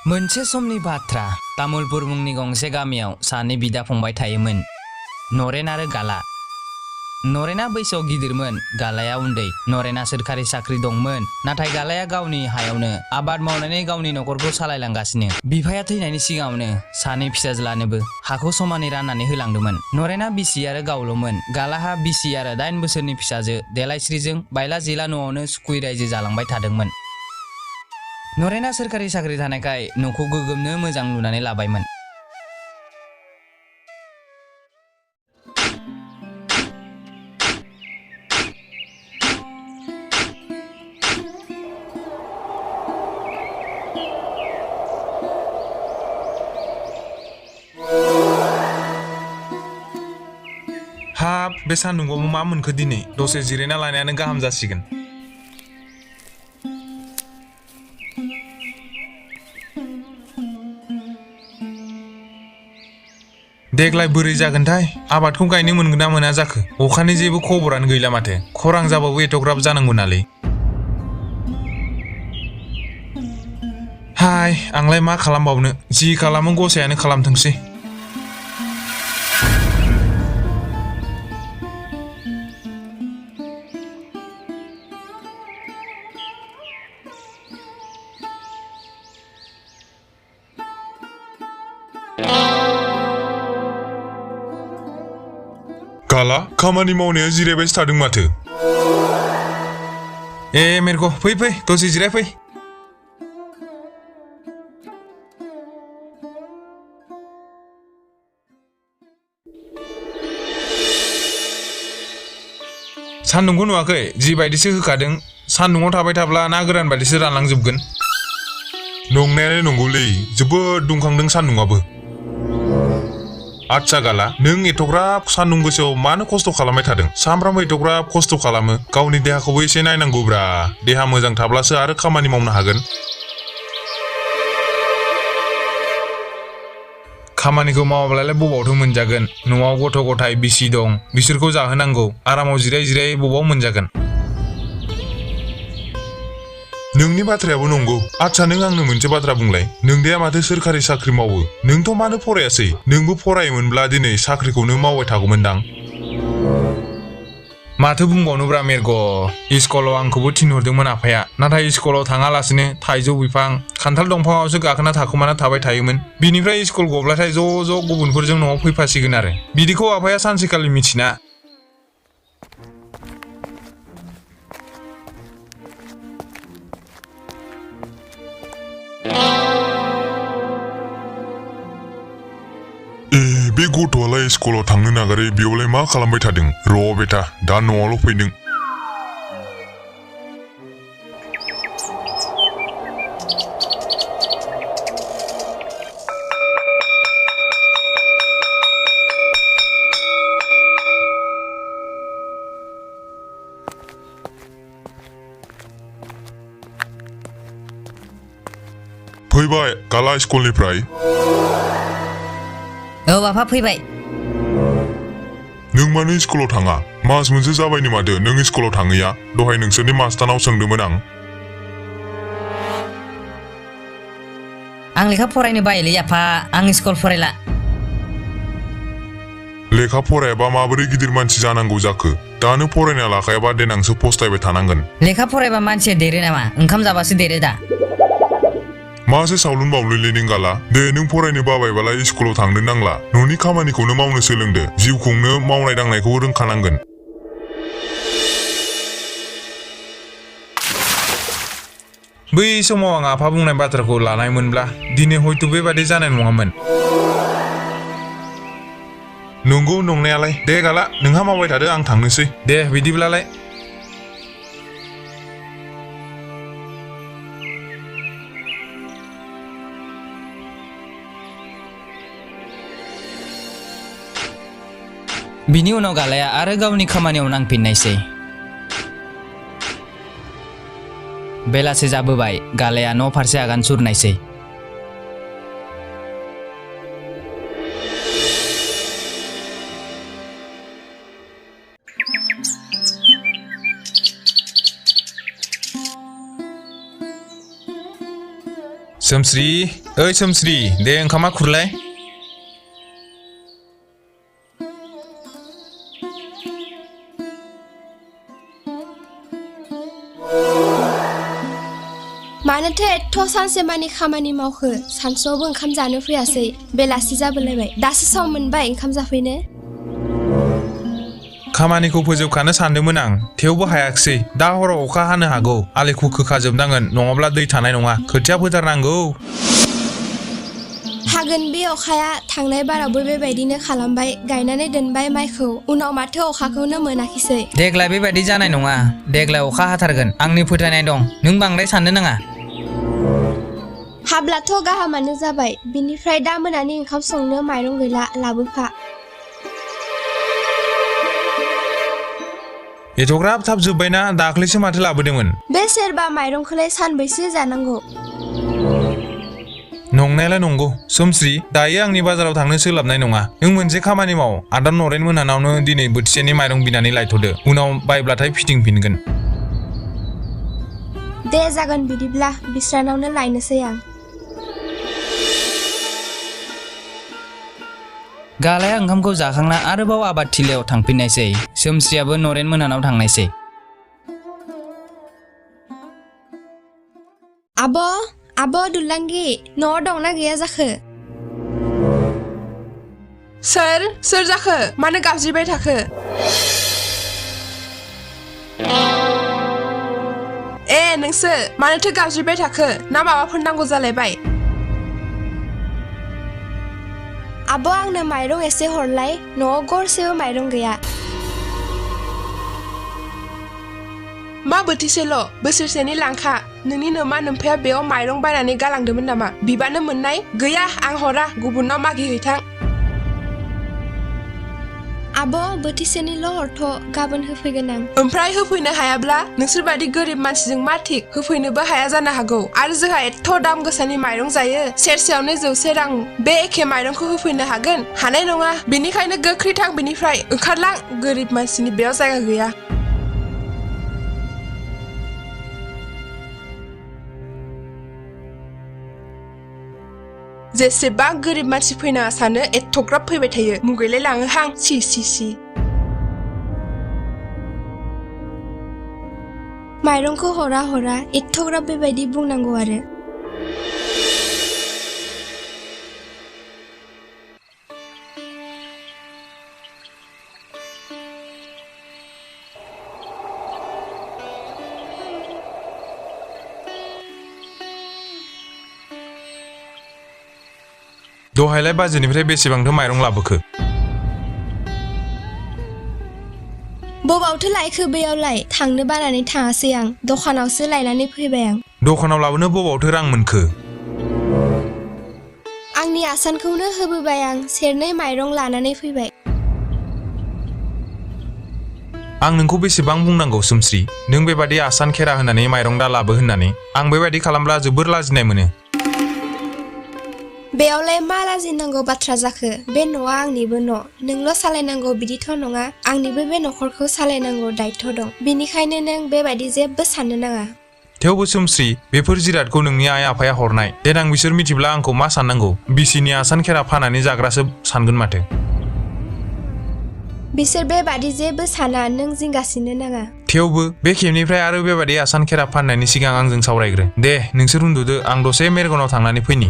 मोनसे समनि बाथ्रा तामुलपुर मुंनि गंसे गामियाव सानै बिदा फंबाय थायोमोन नरेन आरो गाला। नरेना बैसोआव गिदिरमोन, गालाया उन्दै। नरेना सोरखारि साख्रि दंमोन, नाथाय गालाया गावनि हायावनो आबाद मावनानै गावनि नखरखौ सालायलांगासिनो। बिफाया थैनायनि सिगाङावनो सानै फिसाज्लानोबो हाखौ समानै राननानै होलांदोंमोन। नरेना बिसि आरो गावल'मोन। गालाहा बिसि आरो 8 बोसोरनि फिसाजो देलायस्रिजों बायला जिला न'आवनो सुखुयै रायजो जालांबाय थादोंमोन। नरेना सोरखारि साख्रि थानायखाय न'खौ गोगोमनो मोजां लुनानै लाबायमोन। हाब, बे सान्दुंआव मा मोनखो दिनै? दसे जिरायना लानायानो गाहाम जासिगोन। देग्लाय बोरै जागोनथाय? आबादखौ गायनो मोनगोन ना मोना जाखो? अखानि जेबो खबरानो गैला माथो। खरां जाबाबो एथ'ग्राब जानांगौ नालै। हाय, आंलाय मा खालामबावनो? जि खालामो गसायानो खालामथोंसै। गाला, खामानि मावनाया जिरायबायसो थादों माथो। मेरग' फै दसे जिरायफै। सान्दुंखौ नुवाखै? जिबायदिसो होखादों। सान्दुंआव थाबाय थाब्ला ना गोरान बायदिसो रानलांजोबगोन। नंनायालाय नंगौलै, जोबोद दुंखांदों सान्दुंआबो। आदसा गाला, नों एथ'ग्राब सान्दुं गोसायाव मानो खस्थ' खालामबाय थादों? सामफ्रामबो एथ'ग्राब खस्थ' खालामो। गावनि देहाखौबो एसे नायनांगौब्रा। देहा मोजां थाब्लासो आरो खामानि मावनो हागोन। खामानिखौ मावाब्लालाय बबावथो मोनजागोन? न'आव गथ' गथाय बिसि दं, बिसोरखौ जाहोनांगौ। आरामाव जिराय बबाव मोनजागोन? नोंनि बाथ्रायाबो नंगौ। आदसा नों आंनो मोनसे बाथ्रा बुंलाय, नोंदाया माथो सोरखारि साख्रि मावो? नोंथ' मानो फरायासै? नोंबो फरायोमोनब्ला दिनै साख्रिखौनो मावबाय थागौमोनदां। माथो बुंबावनोब्रा मेरग', स्कुलाव आंखौबो थिनहरदोंमोन आफाया। नाथाय स्कुलाव थाङालासिनो थाइजौ बिफां, खान्थाल दंफाङावसो गाखोना थाखोमाना थाबाय थायोमोन। बिनिफ्राय स्कुल गब्लाथाय ज' गुबुनफोरजों न'आव फैफासिगोन आरो। बिदिखौ आफाया सानसेखालि मिथिना बे गथ'आलाय स्कुलाव थांनो नागारै बेयावलाय मा खालामबाय थादों? र' बेटा, दा न'आवल' फैदों। फैबाय गाला स्कुलनिफ्राय? औ आफा फैबाय। नों मानो स्कुलाव थाङा? मास मोनसे जाबायनो माथो नों स्कुलाव थाङैया। दहाय नोंसोरनि मास्टारनाव सोंदोंमोन आं। आं लेखा फरायनो बायोलै आफा, आं स्कुल फरायला। लेखा फरायाबा माबोरै गिदिर मानसि जानांगौ जाखो? दानो फरायना लाखायाबा देनांसो पस्तायबाय थानांगोन। लेखा फरायबा मानसिया देरो नामा? ओंखाम जाबासो देरो दा। मासो सावलुन बावलुनलै नों गाला? दे नों फरायनो बाबायबालाय स्कुलाव थांनो नांला। न'नि खामानिखौनो मावनो सोलोंदो। जिउ खुंनो मावनाय दांनायखौ रोंखानांगोन। बै समाव आं आफा बुंनाय बाथ्राखौ लानायमोनब्ला दिनै हयथ' बेबादि जानाय नङामोन। नंगौ नंनायालाय। दे गाला, नोंहा मावबाय थादो, आं थांनोसै। दे बिदिब्लालाय। बिनि उनाव गालाया आरो गावनि खामानियाव नांफिननायसै। बेलासे जाबोबाय, गालाया न' फारसे आगान सुरनायसै। सोमस्रि ओइ सोमस्रि दे ओंखामा खुरलाय मानोथो एथ' सानसेमानि खामानि मावखो सानसुआवबो ओंखाम जानो फैयासै बेलासि जाबोलायबाय दासो सम मोनबाय ओंखाम जाफैनो खामानिखौ फोजोबखानो सानदोंमोन आं थेवबो हायाखिसै दा हराव अखा हानो हागौ आलिखौ खोखाजोबनांगोन नङाब्ला दै थानाय नङा खोथिया फोथारनांगौ हागोन बे अखाया थांनाय बारावबो बेबायदिनो खालामबाय गायनानै दोनबाय माइखौ उनाव माथो अखाखौनो मोनाखिसै देग्लाय बेबायदि जानाय नङा देग्लाय अखा हाथारगोन आंनि फोथायनाय दं नों बांद्राय साननो नाङा हाब्लाथ' गाहामानो जाबाय बिनिफ्राय दा मोनानि ओंखाम संनो माइरं गैला लाबोफा एथ'ग्राब थाब जोब्बायना दाख्लैसो माथो लाबोदोंमोन बे सेरबा माइरंखौलाय सानबैसो जानांगौ नंनायालाय नंगौ सोमस्रि दायो आंनि बाजाराव थांनो सोलाबनाय नङा नों मोनसे खामानि माव आदा नरेन मोनहानावनो दिनै बोथिसेनि माइरं बिनानै लायथ'दो उनाव बायब्लाथाय फिदिंफिनगोन दे जागोन बिदिब्ला बिस्रानावनो लायनोसै आं गालाया ओंखामखौ जाखांना आरोबाव आबाद थिलियाव थांफिननायसै सोमस्रियाबो नरेन मोनहानाव थांनायसै आब' दुलांगि न'आव दंना गैया जाखो सोर जाखो मानो गाबज्रिबाय थाखो ए नोंसो मानोथो गाबज्रिबाय थाखो ना माबाफोर नांगौ जालायबाय आब' आंनो माइरं एसे हरलाय न'आव गरसेबो माइरं गैया मा बोथिसेल' बोसोरसेनि लांखा नोंनि नोमा नोम्फाया बेयाव माइरं बायनानै गालांदोंमोन नामा बिबानो मोननाय गैया आं हरा गुबुननाव मागिहैथां आब' बोथिसेनिल' हरथ' गाबोन होफैगोन आं ओमफ्राय होफैनो हायाब्ला नोंसोरबादि गोरिब मानसिजों मा थिक होफैनोबो हाया जानो हागौ आरो जोंहा एथ' दाम गोसानि माइरं जायो सेरसेयावनो 100 रां बे एखे माइरंखौ होफैनो हागोन हानाय नङा बेनिखायनो गोख्रै थां बेनिफ्राय ओंखारलां गोरिब मानसिनि बेयाव जायगा गैया जेसेबां गोरिब मानसि फैनाङा सानो एथ'ग्राब फैबाय थायो मुगैलाय लाङोहां सि माइरंखौ हरा एथ'ग्राब बेबायदि बुंनांगौ आरो दहायलाय बाजैनिफ्राय बेसेबांथो माइरं लाबोखो बबावथो लायखो बेयावलाय थांनो बानानै थाङासै आं दखानावसो लायनानै फैबाय आं दखानाव लाबोनो बबावथो रां मोनखो आंनि आसानखौनो होबोबाय आं सेरनै माइरं लानानै फैबाय आं नोंखौ बेसेबां बुंनांगौ सोमस्रि नों बेबादि आसान खेरा होनानै माइरं दा लाबो होननानै आं बेबादि खालामब्ला जोबोर लाजिनाय मोनो बेयावलाय मा लाजिनांगौ बाथ्रा जाखो बे न'आ आंनिबो न' नोंल' सालायनांगौ बिदिथ' नङा आंनिबो बे न'खरखौ सालायनांगौ दायथ' दं बिनिखायनो नों बेबायदि जेबो साननो नाङा थेवबो सोमस्रि बेफोर जिरादखौ नोंनि आइ आफाया हरनाय देनां बिसोर मिथिब्ला आंखौ मा साननांगौ बिसिनि आसान खेरा फाननानै जाग्रासो सानगोन माथो बिसोर बेबादि जेबो साना नों जिंगासिनो नाङा थेवबो बे खेबनिफ्राय आरो बेबादि आसान खेरा फाननायनि सिगां आंजों सावरायग्रो दे नोंसोर उन्दुदो आं दसे मेरगनाव थांनानै फैनि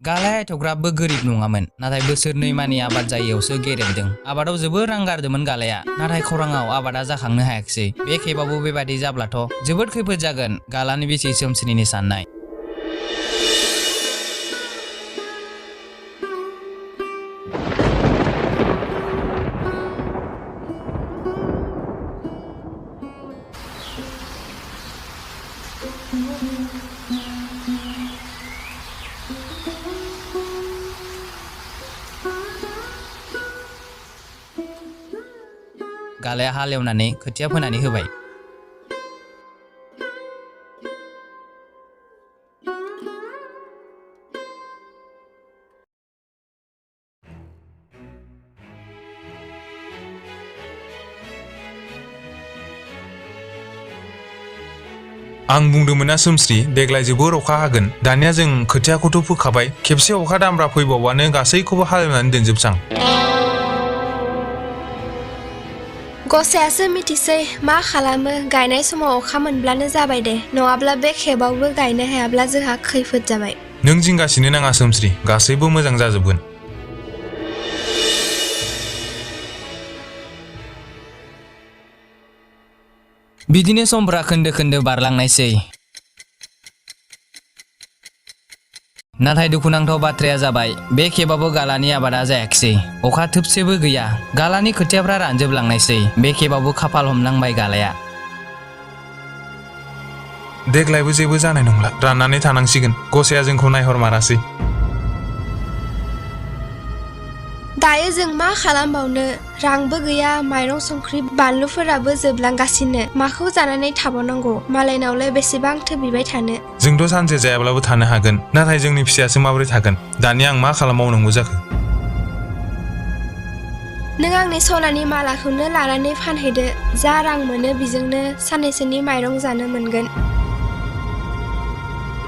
गालाया एथ'ग्राबबो गोरिब नङामोन नाथाय बोसोरनै मानि आबाद जायैयावसो गेरेबदों आबादाव जोबोर रां गारदोंमोन गालाया नाथाय खौराङाव आबादा जाखांनो हायाखिसै बे खेबावबो बेबादि जाब्लाथ' जोबोद खैफोद जागोन गालानि बिसि सोमस्रिनि साननाय गालाया हालेवनानै खोथिया फोनानै होबाय आं बुंदोंमोन ना सोमस्रि देग्लाय जोबोर अखा हागोन दानिया जों खोथियाखौथ' फोखाबाय खेबसे अखा दामब्रा फैबावबानो गासैखौबो हालेवनानै दोनजोबसां गसायासो मिथिसै मा खालामो गायनाय समाव अखा मोनब्लानो जाबाय दे नङाब्ला बे खेबावबो गायनो हायाब्ला जोंहा खैफोद जाबाय नों जिंगासिनो नाङा सोमस्रि गासैबो मोजां जाजोबगोन बिदिनो समफ्रा खोन्दो खोन्दो बारलांनायसै नाथाय दुखुनांथाव बाथ्राया जाबाय बे खेबाबो गालानि आबादा जायाखिसै अखा थोबसेबो गैया गालानि खोथियाफ्रा रानजोबलांनायसै बे खेबावबो खाफाल हमनांबाय गालाया देग्लायबो जेबो जानाय नंला राननानै थानांसिगोन गसाया जोंखौ नायहरमारासै दायो जों मा खालामबावनो रांबो गैया माइरं संख्रि बानलुफोराबो जोबलांगासिनो माखौ जानानै थाबावनांगौ मालायनावलाय बेसेबांथो बिबाय थानो जोंथ' सानसे जायाब्लाबो थानो हागोन नाथाय जोंनि फिसायासो माबोरै थागोन दानिया आं मा खालामबावनांगौ जाखो नों आंनि सनानि मालाखौनो लानानै फानहैदो जा रां मोनो बेजोंनो साननैसोनि माइरं जानो मोनगोन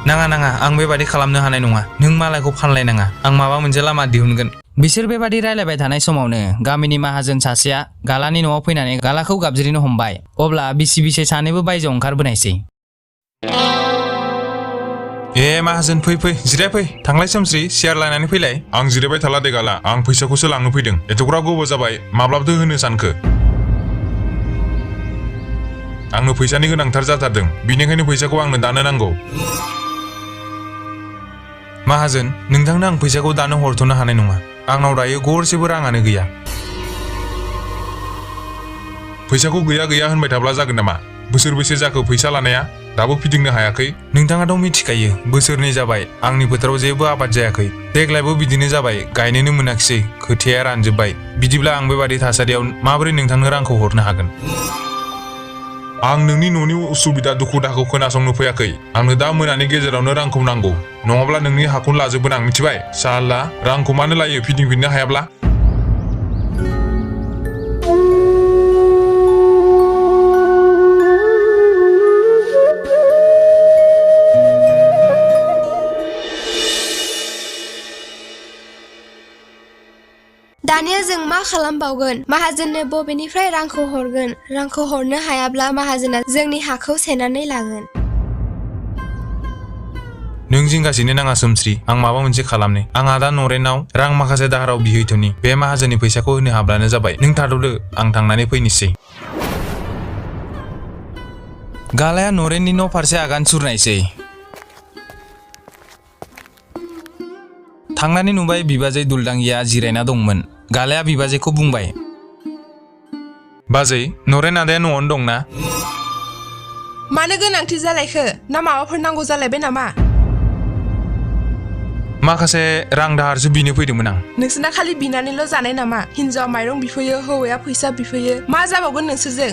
नाङा आं बेबादि खालामनो हानाय नङा नों मालायखौ फानलायनाङा आं माबा मोनसे लामा दिहुनगोन बिसोर बेबादि रायलायबाय थानाय समावनो गामिनि माहाजोन सासेया गालानि न'आव फैनानै गालाखौ गाबज्रिनो हमबाय अब्ला बिसि बिसाय सानैबो बायजोआव ओंखारबोनायसै ए माहाजोन फै जिरायफै थांलाय सोमस्रि सियार लायनानै फैलाय आं जिरायबाय थाला दे गाला आं फैसाखौसो लांनो फैदों एथ'ग्राब गोबाव जाबाय माब्लाबो होनो सानखो आंनो फैसानि गोनांथार जाथारदों बिनिखायनो फैसाखौ आंनो दानो नांगौ माहाजोन नोंथांनो आं फैसाखौ दानो हरथ'नो हानाय नङा आंनाव दायो गरसेबो राङानो गैया फैसाखौ गैया होनबाय थाब्ला जागोन नामा बोसोरबेसे जाखो फैसा लानाया दाबो फिदिंनो हायाखै नोंथाङाथ' मिथिखायो बोसोरनै जाबाय आंनि फोथाराव जेबो आबाद जायाखै देग्लायबो बिदिनो जाबाय गायनोनो मोनाखिसै खोथियाया रानजोबबाय बिदिब्ला आं बेबादि थासारियाव माबोरै नोंथांनो रांखौ हरनो हागोन आं नोंनि न'नि उसुबिदा दुखु दाहाखौ खोनासंनो फैयाखै आंनो दा मोनानि गेजेरावनो रांखौ नांगौ नङाब्ला नोंनि हाखौनो लाजोबगोन आं मिथिबाय साला रांखौ मानो लायो फिदिंफिननो हायाब्ला दानिया जों मा खालामबावगोन माहाजोननो बबेनिफ्राय रांखौ हरगोन रांखौ हरनो हायाब्ला माहाजोना जोंनि हाखौ सेनानै लागोन नों जिंगासिनो नाङा सोमस्रि आं माबा मोनसे खालामनि आं आदा नरेनाव रां माखासे दाहाराव बिहैथ'नि बे माहाजोननि फैसाखौ होनो हाब्लानो जाबाय नों थाथ'दो आं थांनानै फैनोसै गालाया नरेननि न' फारसे आगान सुरनायसै थांनानै नुबाय बिबाजै दुलदांगिया जिरायना दंमोन गालाया बिबाजैखौ बुंबाय बाजै नरेन आदाया न'आवनो दंना मानो गोनांथि जालायखो ना माबाफोर नांगौ जालायबाय नामा माखासे रां दाहारसो बिनो फैदोंमोन आं नोंसोरना खालि बिनानैल' जानाय नामा हिन्जावा माइरं बिफैयो हौवाया फैसा बिफैयो मा जाबावगोन नोंसोरजों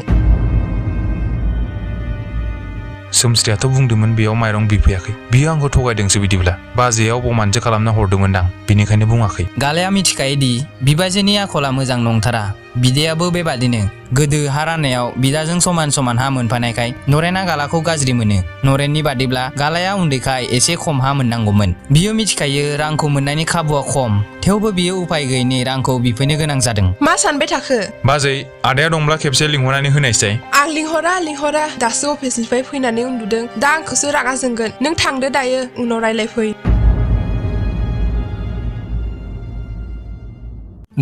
सोमस्रियाथ' बुंदोंमोन बेयाव माइरं बिफैयाखै बियो आंखौ थगायदोंसो बिदिब्ला बाजैयाव बमानसो खालामना हरदोंमोनदां बिनिखायनो बुङाखै गालाया मिथिखायोदि बिबाजैनि आखला मोजां नंथारा बिदायाबो बेबादिनो गोदो हा राननायाव बिदाजों समान समान हा मोनफानायखाय नरेना गालाखौ गाज्रि मोनो नरेननि बादिब्ला गालाया उन्दैखाय एसे खम हा मोननांगौमोन बियो मिथिखायो रांखौ मोननायनि खाबुआ खम थेवबो बियो उपाय गैयैनि रांखौ बिफैनो गोनां जादों मा सानबाय थाखो बाजै आदाया दंब्ला खेबसे लिंहरनानै होनायसै आं लिंहरा दासो अफिसनिफ्राय फैनानै उन्दुदों दा आंखौसो रागा जोंगोन नों थांदो दायो उनाव रायलायफै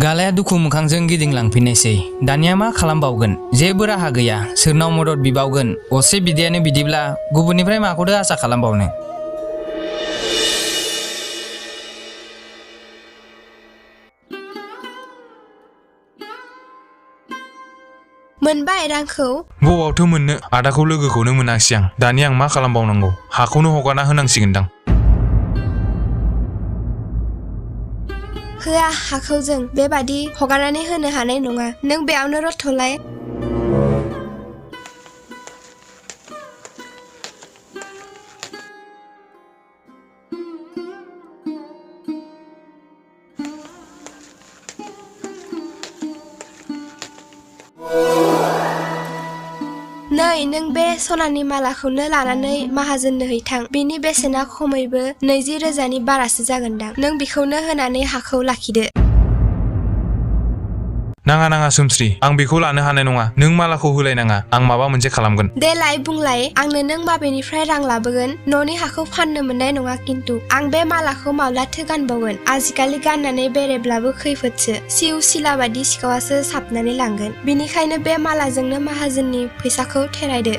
गालाया दुखु मोखांजों गिदिंलांफिननायसै दानिया मा खालामबावगोन जेबो राहा गैया सोरनाव मदद बिबावगोन असे बिदायानो बिदिब्ला गुबुननिफ्राय माखौथो आसा खालामबावनो मोनबाय रांखौ बबावथो मोननो आदाखौ लोगोखौनो मोनाखिसै आं दानिया आं मा खालामबावनांगौ हाखौनो हगारना होनांसिगोनदां होआ हाखौ जों बेबादि हगारनानै होनो हानाय नङा नों बेयावनो रथ'लाय नै नै नों बे सनानि मालाखौनो लानानै माहाजोननो हैथां बिनि बेसेना खमैबो 20,000नि बारासो जागोनदां नों बिखौनो होनानै हाखौ लाखिदो नाङा सोमस्रि आं बेखौ लानो हानाय नङा नों मालाखौ होलायनाङा आं माबा मोनसे खालामगोन देलाय बुंलाय आंनो नों माबेनिफ्राय रां लाबोगोन न'नि हाखौ फाननो मोननाय नङा किन्तु आं बे मालाखौ माब्लाथो गानबावगोन आजिखालि गाननानै बेरायब्लाबो खैफोदसो सिउ सिला बायदि सिखावासो साबनानै लांगोन बिनिखायनो बे मालाजोंनो माहाजोननि फैसाखौ थेरायदो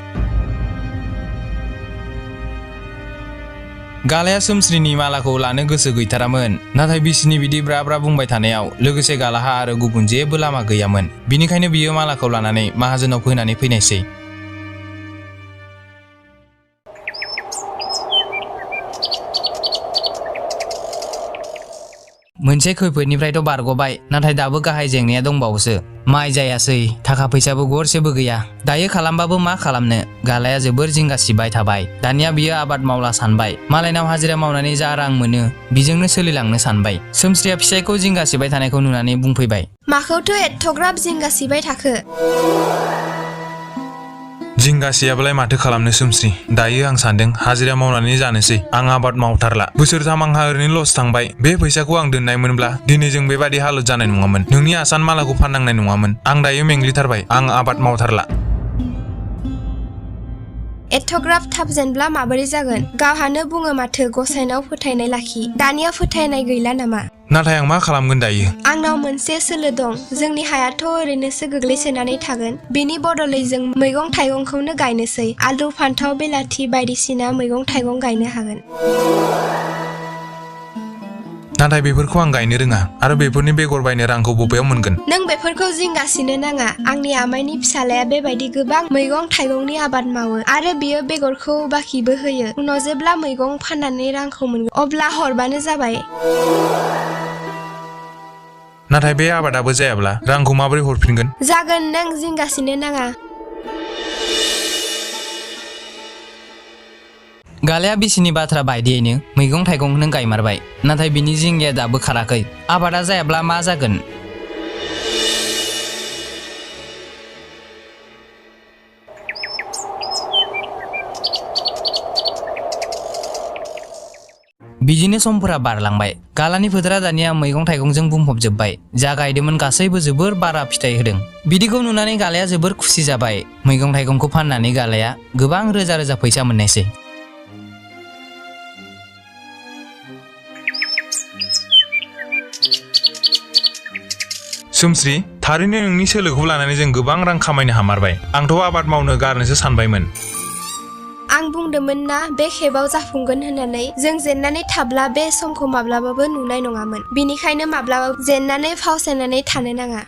गालाया सोमस्रिनि मालाखौ लानो गोसो गैथारामोन नाथाय बिसिनि बिदि ब्रा ब्रा बुंबाय थानायाव लोगोसे गालाहा आरो गुबुन जेबो लामा गैयामोन बिनिखायनो बियो मालाखौ लानानै माहाजोनाव फैनानै फैनायसै मोनसे खैफोदनिफ्रायथ' बारग'बाय नाथाय दाबो गाहाय जेंनाया दंबावोसो माइ जायासै थाखा फैसाबो गरसेबो गैया दायो खालामबाबो मा खालामनो गालाया जोबोर जिंगासिबाय थाबाय दानिया बियो आबाद मावला सानबाय मालायनाव हाजिरा मावनानै जा रां मोनो बिजोंनो सोलिलांनो सानबाय सोमस्रिया फिसायखौ जिंगासिबाय थानायखौ नुनानै बुंफैबाय माखौथो एथ'ग्राब जिंगासिबाय थाखो जिंगासियाब्लालाय माथो खालामनो सोमस्रि दायो आं सानदों हाजिरा मावनानै जानोसै आं आबाद मावथारला बोसोरथाम आंहा ओरैनो लस थांबाय बे फैसाखौ आं दोननायमोनब्ला दिनै जों बेबादि हालोद जानाय नङामोन नोंनि आसान मालाखौ फाननांनाय नङामोन आं दायो मेंग्लिथारबाय आं आबाद मावथारला एथ'ग्राब थाब जेनब्ला माबोरै जागोन गावहानो बुङो माथो गसाइनाव फोथायनाय लाखि दानिया फोथायनाय गैला नामा नाथाय आं मा खालामगोन दायो आंनाव मोनसे सोलो दं जोंनि हायाथ' ओरैनोसो गोग्लैसोनानै थागोन बेनि बदलै जों मैगं थाइगंखौनो गायनोसै आलु फान्थाव बेलाथि बायदिसिना मैगं थाइगं गायनो हागोन नाथाय बेफोरखौ आं गायनो रोङा आरो बेफोरनि बेगर बायनो रांखौ बबेयाव मोनगोन नों बेफोरखौ जिंगासिनो नाङा आंनि आमाइनि फिसालाया बेबायदि गोबां मैगं थाइगंनि आबाद मावो आरो बियो बेगरखौ बाखिबो होयो उनाव जेब्ला मैगं फाननानै रांखौ मोनगोन अब्ला हरबानो जाबाय नाथाय बे आबादाबो जायाब्ला रांखौ माबोरै हरफिनगोन जागोन नों जिंगासिनो नाङा गालाया बिसिनि बाथ्रा बायदियैनो मैगं थाइगंखौनो गायमारबाय नाथाय बिनि जिंगाया दाबो खाराखै आबादा जायाब्ला मा जागोन बिदिनो समफोरा बारलांबाय गालानि फोथारा दानिया मैगं थाइगंजों बुंफबजोबबाय जा गायदोंमोन गासैबो जोबोर बारा फिथाइ होदों बिदिखौ नुनानै गालाया जोबोर खुसि जाबाय मैगं थाइगंखौ फाननानै गालाया गोबां रोजा रोजा फैसा मोननायसै सोमस्रि थारैनो नोंनि सोलोखौ लानानै जों गोबां रां खामायनो हामारबाय आंथ' आबाद मावनो गारनोसो सानबायमोन आं बुंदोंमोन ना बे खेबाव जाफुंगोन होननानै जों जेननानै थाब्ला बे समखौ माब्लाबाबो नुनाय नङामोन बिनिखायनो माब्लाबाबो जेननानै फावसायनानै थानो नाङा